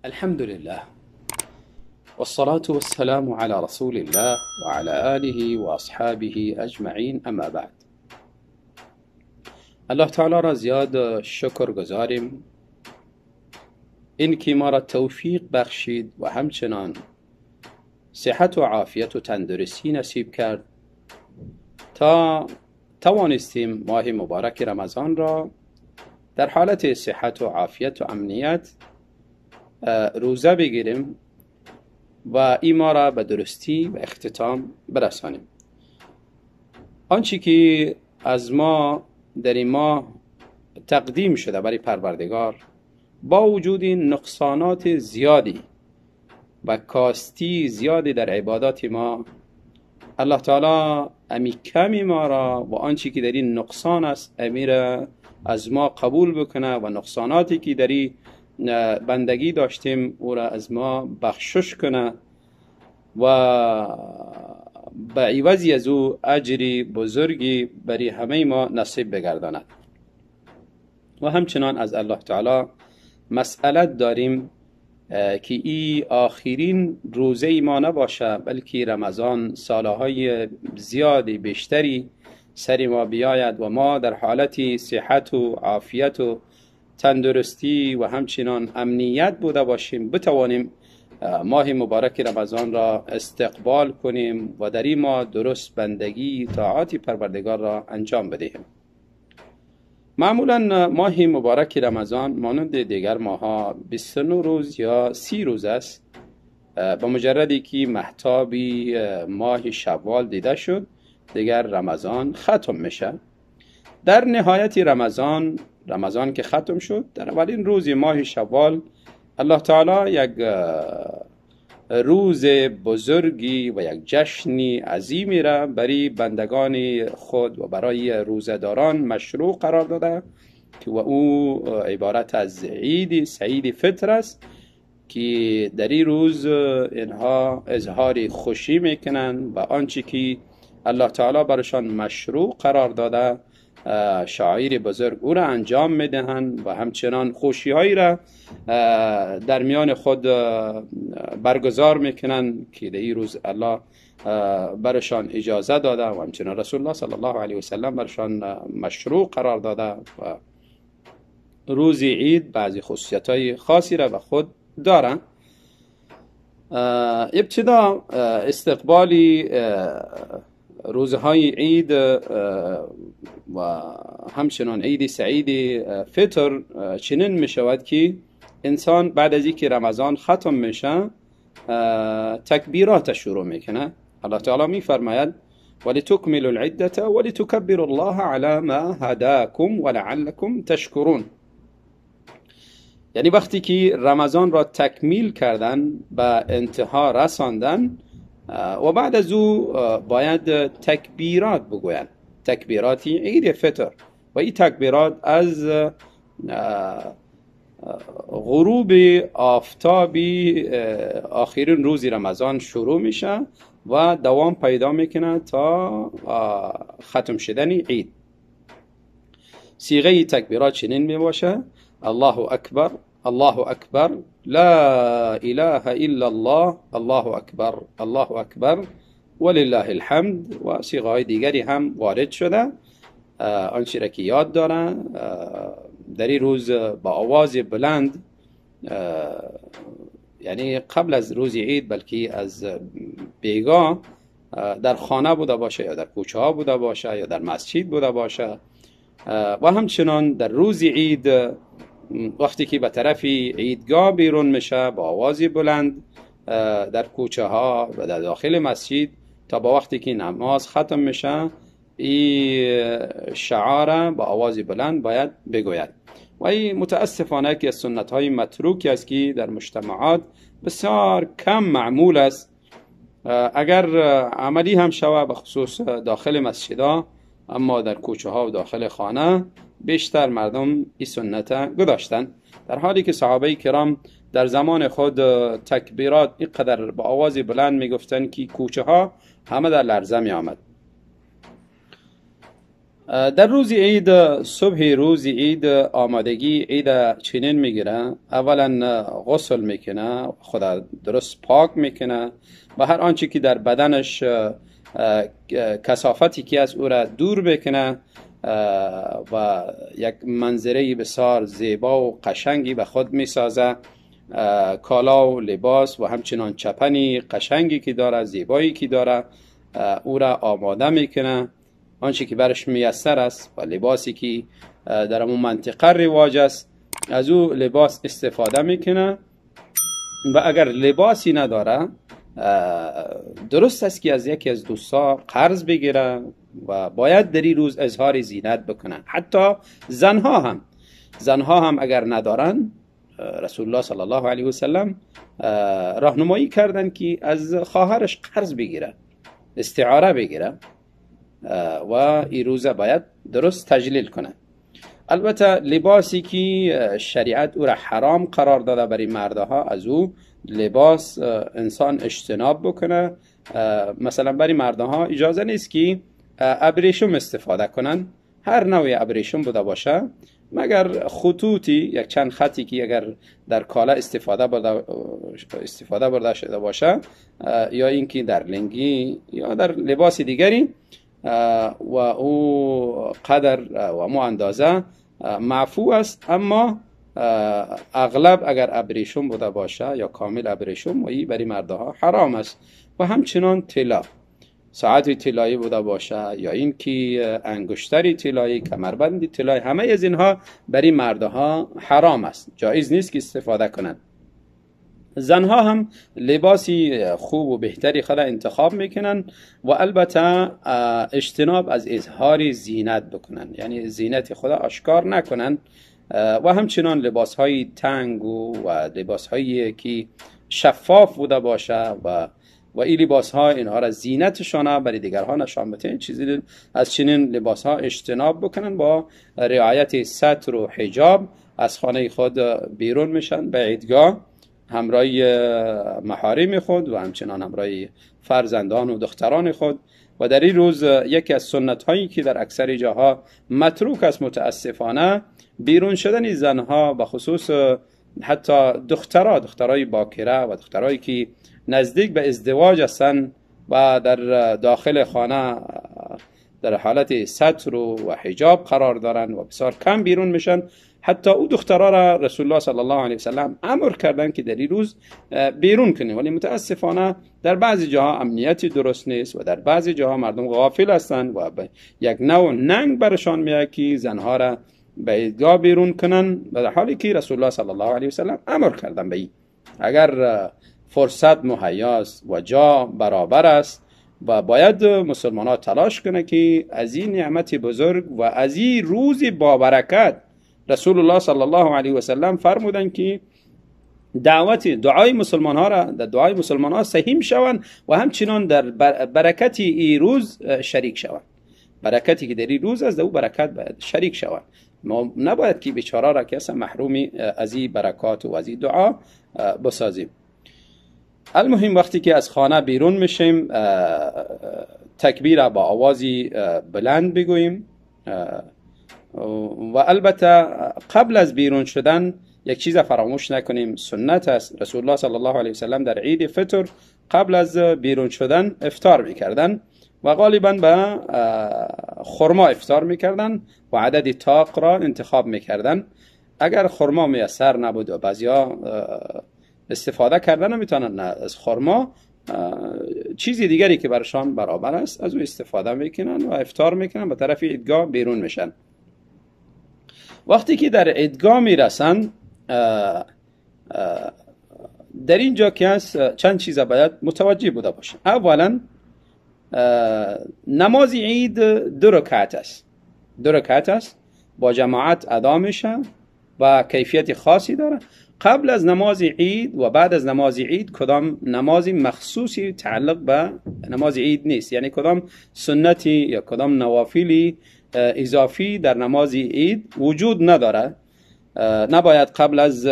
الحمد لله والصلاة والسلام على رسول الله وعلى آله وأصحابه أجمعين اما بعد. الله تعالی را زیاد شکر گذاریم این که ما را توفیق بخشید و همچنان صحت و عافیت و تندرستی نصیب کرد تا توانستیم ماه مبارک رمضان را در حالت صحت و عافیت و امنیت روزه بگیریم و این ما را به درستی و اختتام برسانیم. آنچه که از ما در این ماه تقدیم شده برای پروردگار، با وجود نقصانات زیادی و کاستی زیادی در عبادات ما، الله تعالی امی کمی ما را و آنچه که در این نقصان است امیر از ما قبول بکنه و نقصاناتی که در این بندگی داشتیم او را از ما بخشش کنه و به عوضی از او اجری بزرگی برای همه ما نصیب بگرداند. و همچنان از الله تعالی مسئلت داریم که ای آخرین روزه ما نباشه، بلکه رمضان سالهای زیادی بیشتری سر ما بیاید و ما در حالت صحت و عافیت و تندرستی و همچنان امنیت بوده باشیم، بتوانیم ماه مبارک رمضان را استقبال کنیم و در این ماه درست بندگی طاعات پروردگار را انجام بدهیم. معمولا ماه مبارک رمضان مانند دیگر ماه‌ها 29 روز یا 30 روز است. با مجردی که مهتابی ماه شوال دیده شد دیگر رمضان ختم میشه. در نهایت رمضان که ختم شد، در اولین روز ماه شوال الله تعالی یک روز بزرگی و یک جشنی عظیمی را برای بندگان خود و برای روزه‌داران مشروع قرار داده که و او عبارت از عید سعید فطر است که در این روز اینها اظهار خوشی میکنند و آنچه که الله تعالی برایشان مشروع قرار داده شعائر بزرگ او را انجام میدهند و همچنان خوشیهایی را در میان خود برگزار میکنند که در این روز الله برشان اجازه داده و همچنان رسول الله صلی الله علیه وسلم برشان مشروع قرار داده و روز عید بعضی خصوصیت های خاصی را به خود دارند. ابتدا استقبالی روزهای عید و همچنان عید سعید فطر چنین می شود که انسان بعد از اینکه رمضان ختم میشه تکبیرات شروع میکنه. الله تعالی می فرماید ولتکملوا العدة ولتکبروا الله على ما هداكم ولعلكم تشکرون. یعنی وقتی که رمضان را تکمیل کردن، به انتها رساندن و بعد از او باید تکبیرات بگویند، تکبیرات عید فطر. و این تکبیرات از غروب آفتابی آخرین روز رمضان شروع میشه و دوام پیدا میکنه تا ختم شدن عید. صیغه تکبیرات چنین میباشه: الله اکبر، الله اکبر، لا اله الا الله، الله اکبر، الله اکبر ولله الحمد. و صیغه های دیگری هم وارد شده. آنچه را که یاد داره در این روز با آواز بلند، یعنی قبل از روز عید بلکه از بیگاه در خانه بوده باشه یا در کوچه ها بوده باشه یا در مسجد بوده باشه. و همچنان در روز عید وقتی که به طرف عیدگاه بیرون میشه با آواز بلند در کوچه ها و در داخل مسجد تا با وقتی که نماز ختم میشه این شعار با آواز بلند باید بگوید. و این متاسفانه که از سنت های متروکی است که در مجتمعات بسیار کم معمول است. اگر عملی هم شوه به خصوص داخل مسجدها، اما در کوچه ها و داخل خانه بیشتر مردم این سنت گذاشتن، در حالی که صحابه کرام در زمان خود تکبیرات اینقدر با آواز بلند میگفتن که کوچه ها همه در لرزه می آمد. در روز عید، صبح روز عید، آمادگی عید چنین میگیره. اولا غسل میکنه، خدا درست پاک میکنه و هر آنچه که در بدنش کثافتی که از او را دور بکنه و یک منظره بسیار زیبا و قشنگی به خود میسازه. کالا و لباس و همچنان چپنی قشنگی که داره، زیبایی که داره، او را آماده میکنه. آنچه که برش میسر است و لباسی که در اون منطقه رواج است، از او لباس استفاده میکنه. و اگر لباسی نداره، درست است که از یکی از دوستا قرض بگیره و باید در این روز اظهار زینت بکنه. حتی زنها هم اگر ندارن، رسول الله صلی الله علیه و سلم راهنمایی کردن که از خواهرش قرض بگیره، استعاره بگیره و این روزه باید درست تجلیل کنه. البته لباسی که شریعت او را حرام قرار داده برای مردها، از او لباس انسان اجتناب بکنه. مثلا برای مردها اجازه نیست که ابریشم استفاده کنن، هر نوع ابریشم بوده باشه، مگر خطوطی یک چند خطی که اگر در کالا استفاده برده شده باشه، یا اینکه در لنگی یا در لباس دیگری، و او قدر و مو اندازه معفو است. اما اغلب اگر ابریشم بوده باشه یا کامل ابریشم، و این برای مردها حرام است. و همچنان طلا، ساعت طلایی بوده باشه یا اینکه انگشتری طلایی، کمربند طلایی، همه از اینها برای مردها حرام است، جایز نیست که استفاده کنند. زنها هم لباسی خوب و بهتری خود انتخاب میکنن و البته اجتناب از اظهار زینت بکنن، یعنی زینت خود آشکار نکنن. و همچنان لباس های تنگ و لباس هایی که شفاف بوده باشه و این لباس ها اینها را زینتشان برای دیگرها نشان بده، چیزی از چنین لباس ها اجتناب بکنن. با رعایت ستر و حجاب از خانه خود بیرون میشن به عیدگاه همراه محارم خود و همچنان همراه فرزندان و دختران خود. و در این روز یکی از سنت هایی که در اکثر جاها متروک است متاسفانه، بیرون شدن زنها به خصوص حتی دخترای باکره و دخترایی که نزدیک به ازدواج هستند و در داخل خانه در حالت ستر و حجاب قرار دارن و بسیار کم بیرون میشن. حتی او دخترها را رسول الله صلی الله علیه وسلم امر کردن که در این روز بیرون کنیم، ولی متاسفانه در بعضی جاها امنیتی درست نیست و در بعضی جاها مردم غافل هستند و یک نوع ننگ برشان میاد که زنها را به عیدگاه بیرون کنن، و در حالی که رسول الله صلی الله علیه وسلم امر کردن به این. اگر فرصت مهیاست و جا برابر است و باید مسلمان ها تلاش کنه که از این نعمت بزرگ و از این روز با برکت، رسول الله صلی الله علیه و سلم فرمودن که دعوت دعای مسلمان ها را در دعای مسلمان ها سهیم شوند و همچنان در برکت این روز شریک شوند. برکتی که در این روز است، در او برکت باید شریک شوند. ما نباید که بیچاره را که اصلا محرومی از این برکات و از این دعا بسازیم. المهم وقتی که از خانه بیرون میشیم، تکبیر با آوازی بلند بگوییم و البته قبل از بیرون شدن یک چیز فراموش نکنیم، سنت است. رسول الله صلی الله علیه وسلم در عید فطر قبل از بیرون شدن افطار میکردن و غالبا به خرما افطار میکردن و عدد تاق را انتخاب میکردن. اگر خرما میسر نبود و بعضیا استفاده کردن نمیتونن از خرما، چیزی دیگری که برشان برابر است از او استفاده میکنن و افطار میکنن، به طرف عیدگاه بیرون میشن. وقتی که در عیدگاه میرسن، در اینجا که هست چند چیز باید متوجه بوده باشه. اولا نماز عید 2 رکعت است، 2 رکعت است، با جماعت ادا میشه و کیفیت خاصی داره. قبل از نماز عید و بعد از نماز عید کدام نماز مخصوصی تعلق به نماز عید نیست، یعنی کدام سنتی یا کدام نوافلی اضافی در نماز عید وجود نداره. نباید قبل از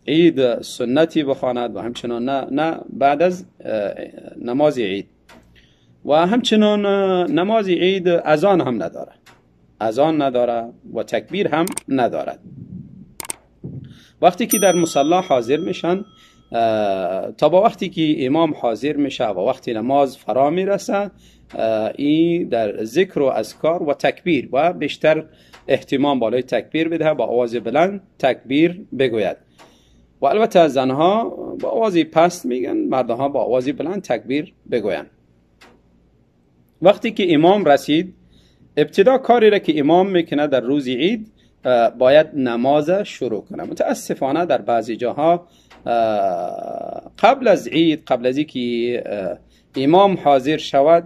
عید سنتی بخواند و همچنان نه بعد از نماز عید. و همچنان نماز عید اذان هم نداره، اذان نداره و تکبیر هم ندارد. وقتی که در مصلی حاضر میشن تا با وقتی که امام حاضر میشه و وقتی نماز فرا میرسه، این در ذکر و اذکار و تکبیر و بیشتر اهتمام بالای تکبیر بده، با آواز بلند تکبیر بگوید. و البته زنها با آواز پست میگن، مردها با آواز بلند تکبیر بگوین. وقتی که امام رسید، ابتدا کاری را که امام میکنه در روز عید، باید نماز شروع کنه. متاسفانه در بعضی جاها قبل از عید، قبل از اینکه امام حاضر شود،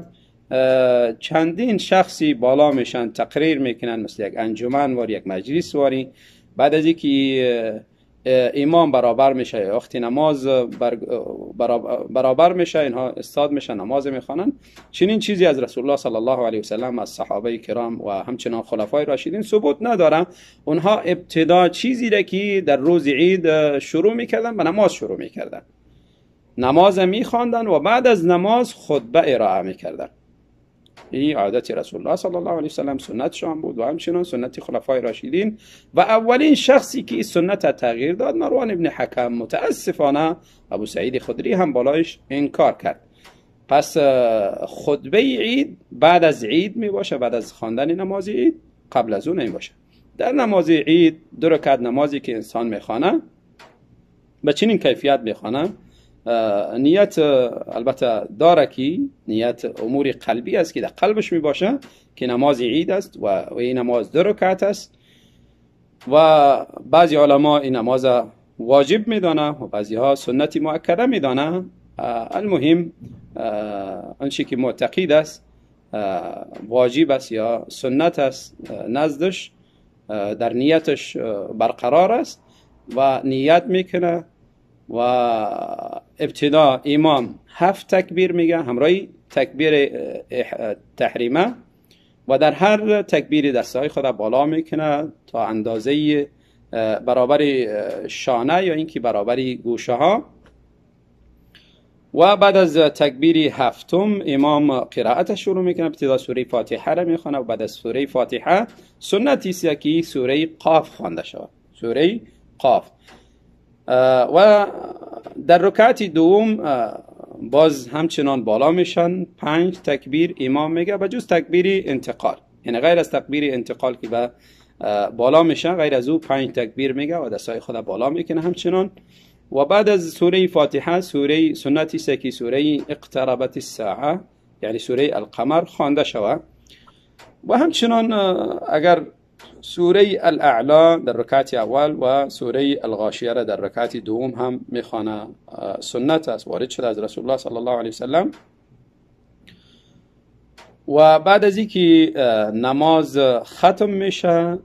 چندین شخصی بالا میشن، تقریر میکنن، مثل یک انجمن واری، یک مجلس واری. بعد از اینکه امام برابر میشه، وقتی نماز برابر میشه، اینها استاد میشن، نماز میخوانن. چنین چیزی از رسول الله صلی الله علیه و سلم، از صحابه کرام و همچنان خلفای راشدین ثبوت نداره. اونها ابتدا چیزی را که در روز عید شروع میکردن، به نماز شروع میکردن، نماز میخواندن و بعد از نماز خطبه ارائه میکردن. این عادت رسول الله صلی الله علیه و سلم، سنتشان بود و همچنان سنت خلفای راشدین. و اولین شخصی که این سنت تغییر داد مروان ابن حکم، متاسفانه ابو سعید خدری هم بالایش انکار کرد. پس خطبه عید بعد از عید می باشه، بعد از خواندن نماز عید، قبل از اون نمی باشه. در نماز عید 2 رکعت نمازی که انسان میخوانه به چنین کیفیت میخوانه، نیت البته داره که نیت امور قلبی است که در قلبش می باشه که نماز عید است و این نماز 2 رکعت است. و بعضی علما این نماز واجب میدانه و بعضی ها سنتی مؤکده میدانه. المهم آنچه که معتقد است واجب است یا سنت است نزدش، در نیتش برقرار است و نیت میکنه. و ابتدا امام 7 تکبیر میگه همراه تکبیر تحریمه، و در هر تکبیر دستهای خود بالا میکنه تا اندازه برابر شانه یا اینکه برابر گوشه ها. و بعد از تکبیر 7 امام قرائت شروع میکنه. ابتدا سوره فاتحه را میخونه و بعد از سوره فاتحه سنتی است که سوره قاف خوانده شود، سوره قاف. و در رکعت دوم باز همچنان بالا میشن، 5 تکبیر امام میگه به جز تکبیر انتقال، یعنی غیر از تکبیر انتقال که به بالا میشن، غیر از او 5 تکبیر میگه و دستای خود بالا میکنه همچنان. و بعد از سوره فاتحه سوره سنتی است که سوره اقتربت الساعه یعنی سوره القمر خوانده شود. و همچنان اگر سوره الاعلا در رکعت اول و سوره الغاشیه را در رکعت دوم هم میخوانه، سنت است، وارد شده از رسول الله صلی الله علیه وسلم. و بعد از اینکه نماز ختم میشه،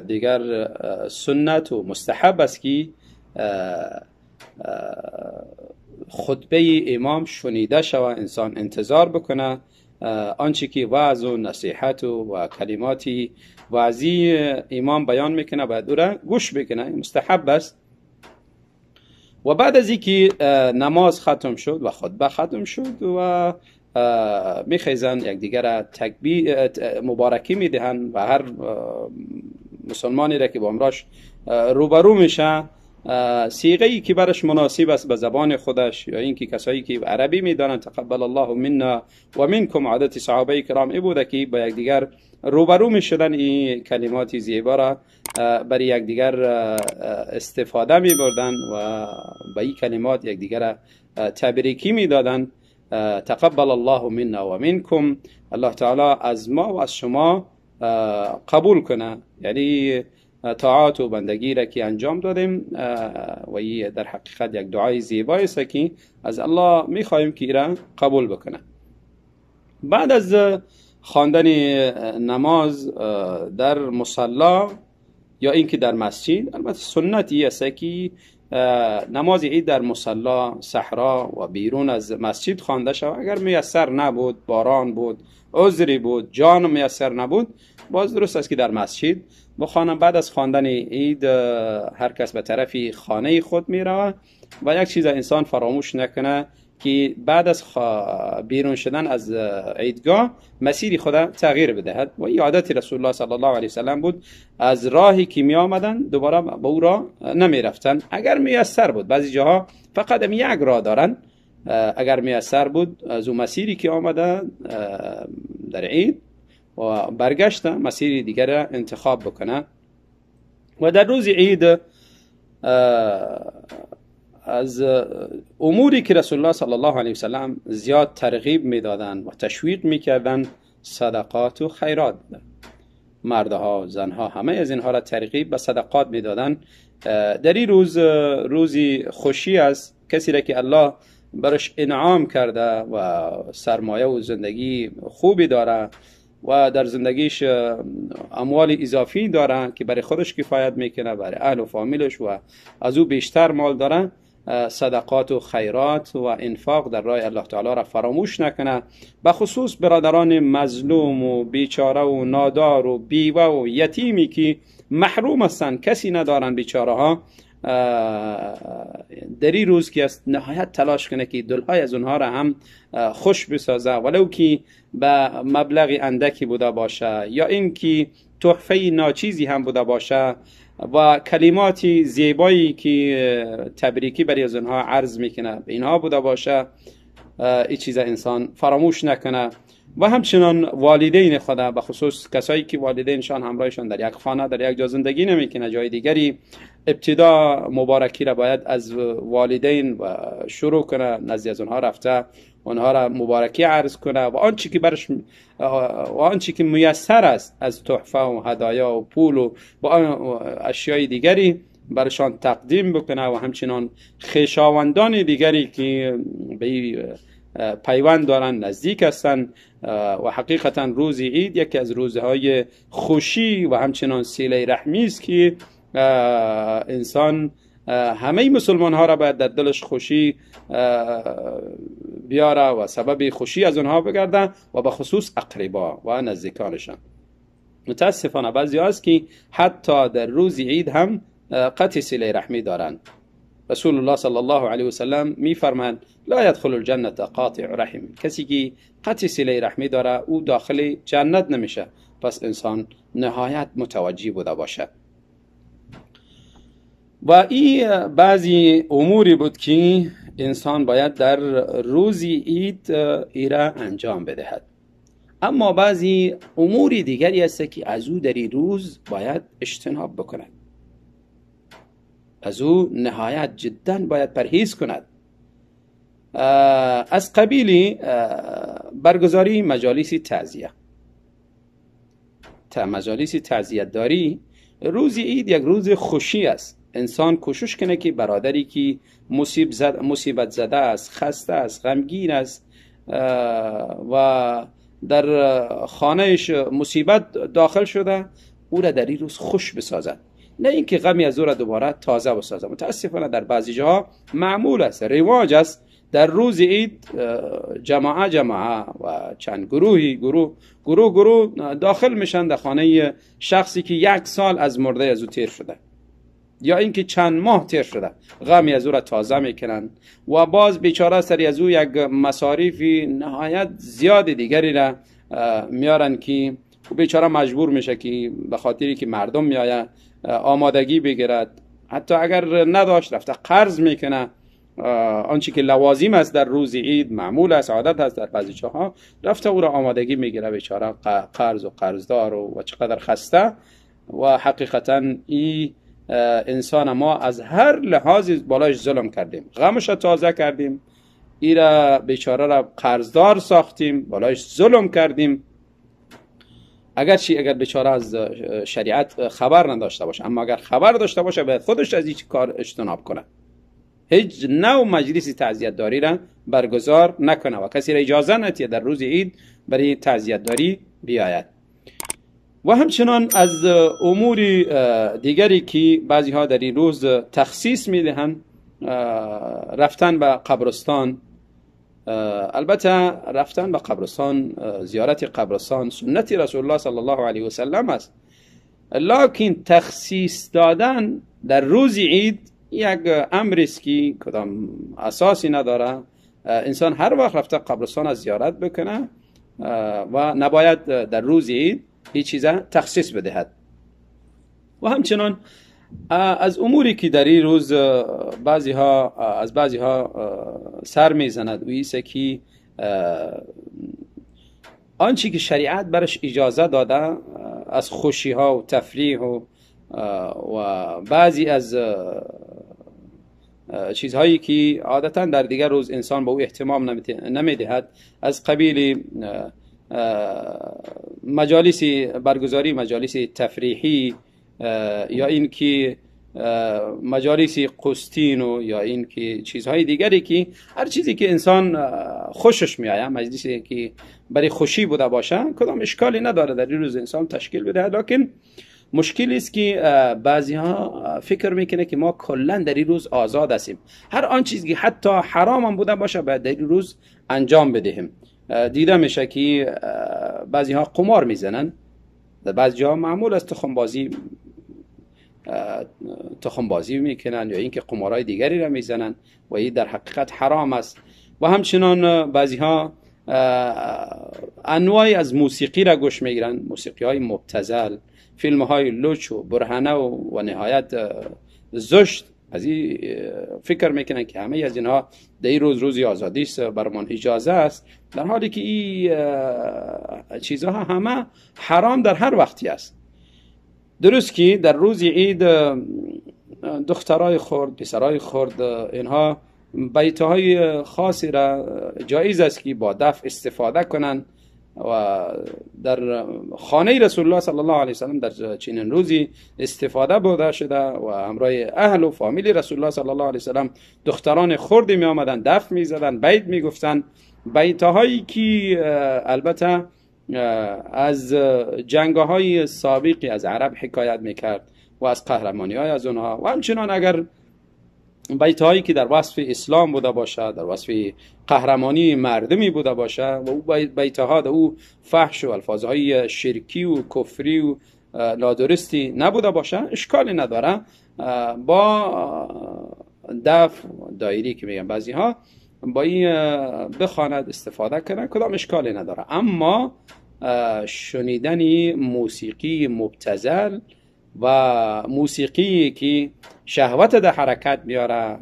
دیگر سنت و مستحب است که خطبه امام شنیده شود، انسان انتظار بکنه آنچه که وعظ و نصیحت و کلماتی وعظی امام بیان میکنه باید او را گوش بکنه، مستحب است. و بعد از اینکه نماز ختم شد و خطبه ختم شد و میخیزن یکدیگر را تکبیر مبارکی میدهن و هر مسلمانی را که با امراش روبرو میشه صیغه ای که برش مناسب است به زبان خودش، یا اینکه کسایی که عربی میدانند تقبل الله منا و منکم، عادت صحابه کرام ای بوده که با یکدیگر روبرو میشدن این کلمات زیبا را برای یکدیگر استفاده میبردن و با این کلمات یکدیگر تبریکی میدادن. تقبل الله منا و منکم، الله تعالی از ما و از شما قبول کنه، یعنی طاعات و بندگی را که انجام دادیم و این در حقیقت یک دعای زیبایی است که از الله میخواهیم که را قبول بکنه. بعد از خواندن نماز در مصلی یا اینکه در مسجد، البته سنتی است که نماز عید در مصلی، صحرا و بیرون از مسجد خوانده شود. اگر میسر نبود، باران بود، عذری بود، جان میسر نبود، باز درست است که در مسجد بخوانم. بعد از خواندن عید هر کس به طرف خانه خود میرود و یک چیز انسان فراموش نکنه که بعد از بیرون شدن از عیدگاه مسیر خود تغییر بدهد. و این عادت رسول الله صلی الله علیه وسلم بود، از راهی که می آمدن دوباره به او راه نمی رفتن اگر میسر بود. بعضی جاها فقط یک راه دارن، اگر میسر بود از او مسیری که آمده در عید و برگشت مسیر دیگر انتخاب بکنه. و در روز عید از اموری که رسول الله صلی الله علیه وسلم زیاد ترغیب میدادن و تشویق میکردن صدقات و خیرات بودن. مردها و زنها همه از اینها را ترغیب به صدقات میدادن. در این روز، روزی خوشی است، کسی را که الله برش انعام کرده و سرمایه و زندگی خوبی داره و در زندگیش اموال اضافی داره که برای خودش کفایت میکنه، برای اهل و فامیلش و از او بیشتر مال داره، صدقات و خیرات و انفاق در راه الله تعالی را فراموش نکنه. به خصوص برادران مظلوم و بیچاره و نادار و بیوه و یتیمی که محروم هستند، کسی ندارن بیچاره ها، در این روز که است نهایت تلاش کنه که دلهای از اونها را هم خوش بسازه، ولو که به مبلغ اندکی بوده باشه یا اینکه تحفه ناچیزی هم بوده باشه و کلمات زیبایی که تبریکی برای از اونها عرض میکنه به اینها بوده باشه، این چیز انسان فراموش نکنه. و همچنان والدین خدا، به خصوص کسایی که والدینشان همراهشان در یک خانه در یک جا زندگی نمیکنه، جای دیگری، ابتدا مبارکی را باید از والدین و شروع کنه، نزد از اونها رفته اونها را مبارکی عرض کنه و آنچه که برش و آنچه که میسر است از تحفه و هدایا و پول و اشیای دیگری برشان تقدیم بکنه. و همچنان خویشاوندان دیگری که به پیوند دارن، نزدیک هستن. و حقیقتا روز عید یکی از روزهای خوشی و همچنان صله رحمی است که انسان همه مسلمان ها را باید در دلش خوشی بیاره و سبب خوشی از اونها بگرده و به خصوص اقربا و نزدیکانشان. متاسفانه بعضی هست که حتی در روز عید هم قطع صله رحمی دارند. رسول الله صلی الله علیه وسلم میفرمایند لا يدخل الجنة قاطع رحم، کسی که قطع صله رحمی داره او داخل جنت نمیشه. پس انسان نهایت متوجه بوده باشه. و این بعضی اموری بود که انسان باید در روز عید ایره انجام بدهد. اما بعضی امور دیگری هست که از او در این روز باید اجتناب بکند، از او نهایت جدا باید پرهیز کند. از قبیل برگزاری مجالس تعزیه، مجالس تعزیت داری. روز عید یک روز خوشی است. انسان کوشش کنه که برادری که مصیبت زده است، خسته است، غمگین است و در خانهش مصیبت داخل شده، او را در این روز خوش بسازد، نه اینکه غمی از او را دوباره تازه بسازد. متاسفانه در بعضی جاها معمول است، رواج است، در روز عید جماعه جماعه و چند گروهی گروه گروه گروه داخل میشن در خانه شخصی که یک سال از مرده از او تیر شده یا اینکه چند ماه تیر شده، غمی از او را تازه میکنن و باز بیچاره سری از او یک مصاریفی نهایت زیاد دیگری را میارن که بیچاره مجبور میشه که به خاطری که مردم میآید آمادگی بگیرد، حتی اگر نداشت رفته قرض میکنه. آنچه که لوازم است در روز عید، معمول است، عادت است در بعضی جاها، رفته او را آمادگی میگیره، بیچاره قرض و قرضدار و چقدر خسته. و حقیقتا این انسان ما از هر لحاظ بالایش ظلم کردیم، غمش را تازه کردیم، ای را بیچاره را قرضدار ساختیم، بالایش ظلم کردیم. اگرچه اگر بیچاره از شریعت خبر نداشته باشه، اما اگر خبر داشته باشه باید خودش از این کار اجتناب کنه، هیچ نوع مجلس تعزیت داری را برگزار نکنه و کسی را اجازه نده در روز عید برای تعزیت داری بیاید. و همچنان از امور دیگری که بعضی ها در این روز تخصیص میدهند، رفتن به قبرستان. البته رفتن به قبرستان، زیارت قبرستان سنت رسول الله صلی الله علیه و سلم است، لکن تخصیص دادن در روز عید یک امر است که کدام اساسی نداره، انسان هر وقت رفته قبرستان از زیارت بکنه و نباید در روز عید هیچ چیز تخصیص بدهد. و همچنان از اموری که در این روز بعضی ها از بعضی ها سر میزند و ایسه که آنچه که شریعت برش اجازه داده از خوشی ها و تفریح و بعضی از چیزهایی که عادتا در دیگر روز انسان به او اهتمام نمیدهد، از قبیل مجالس برگزاری مجالس تفریحی یا اینکه مجالس قسطین و یا اینکه چیزهای دیگری که هر چیزی که انسان خوشش میآید، مجلسی که برای خوشی بوده باشه، کدام اشکالی نداره در این روز انسان تشکیل بده. لکن مشکل است که بعضی ها فکر میکنه که ما کلا در این روز آزاد هستیم، هر آن چیزی که حتی حرام هم بوده باشه باید در این روز انجام بدهیم. دیده میشه که بعضی ها قمار میزنن، در بعضی جاها معمول است تخم بازی میکنن یا اینکه قمارهای دیگری را میزنن و این در حقیقت حرام است. و همچنان بعضی ها انواعی از موسیقی را گوش میگیرن، موسیقی های مبتذل، فیلم های لوچ و برهنه و نهایت زشت. از این فکر میکنن که همه از اینها در این روز روزی آزادی است، برمان اجازه است، در حالی که این چیزها همه حرام در هر وقتی است. درست که در روز عید دخترای خرد، پسرای خرد، اینها بیتهای خاصی را جایز است که با دف استفاده کنند و در خانه رسول الله صلی الله علیه وسلم در چنین روزی استفاده بوده شده و همراه اهل و فامیل رسول الله صلی الله علیه وسلم دختران خردی می آمدن، دف می زدن، بیت می گفتن، بیتهایی که البته از جنگ‌های سابقی از عرب حکایت میکرد و از قهرمانی های از اونها. و همچنان اگر بیتهایی که در وصف اسلام بوده باشه، در وصف قهرمانی مردمی بوده باشه و او بیتها در او فحش و الفاظهای شرکی و کفری و نادرستی نبوده باشه، اشکالی نداره. با دف دایری که میگن بعضی ها با این بخواند استفاده کنه، کدام اشکالی نداره. اما شنیدن موسیقی مبتذل و موسیقی که شهوت در حرکت میاره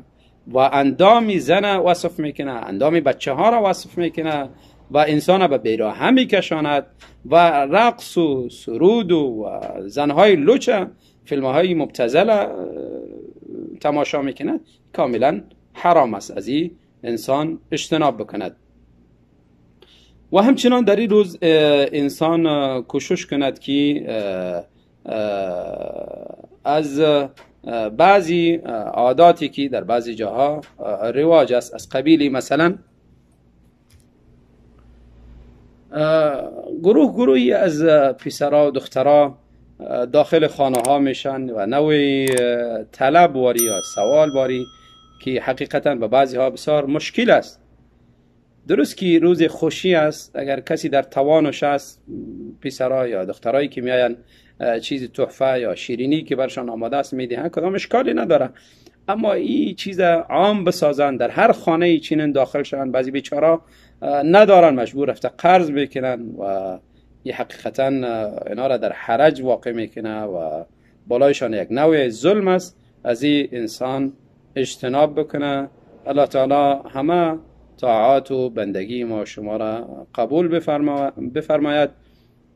و اندام زن وصف میکنه، اندام بچه ها را وصف میکنه و انسان به بیراهه میکشاند و رقص و سرود و زنهای لوچ فیلم های مبتذل تماشا میکنه، کاملا حرام است. از این انسان اجتناب بکند. و همچنان در این روز انسان کوشش کند که از بعضی عاداتی که در بعضی جاها رواج است، از قبیل مثلا گروه گروهی از پسرا و دخترا داخل خانه ها میشن و نوعی طلب واری یا سوال واری که حقیقتا به بعضی ها بسیار مشکل است. درست که روز خوشی است، اگر کسی در توانش است، پسرا یا دخترایی که میاین چیز تحفه یا شیرینی که برشان آماده است میدهن، کدام اشکالی نداره. اما این چیز عام بسازن، در هر خانه چنین داخل شدن، بعضی بیچارا ندارن، مجبور رفته قرض بکنن و این حقیقتا اینا را در حرج واقع میکنه و بالایشان یک نوع ظلم است. از این انسان اجتناب بکنه. الله تعالی همه طاعات و بندگی ما شما را قبول بفرماید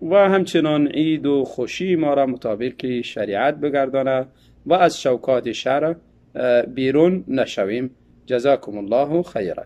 و همچنان عید و خوشی ما را مطابق شریعت بگردانه و از شوکات شرع بیرون نشویم. جزاکم الله خیرا.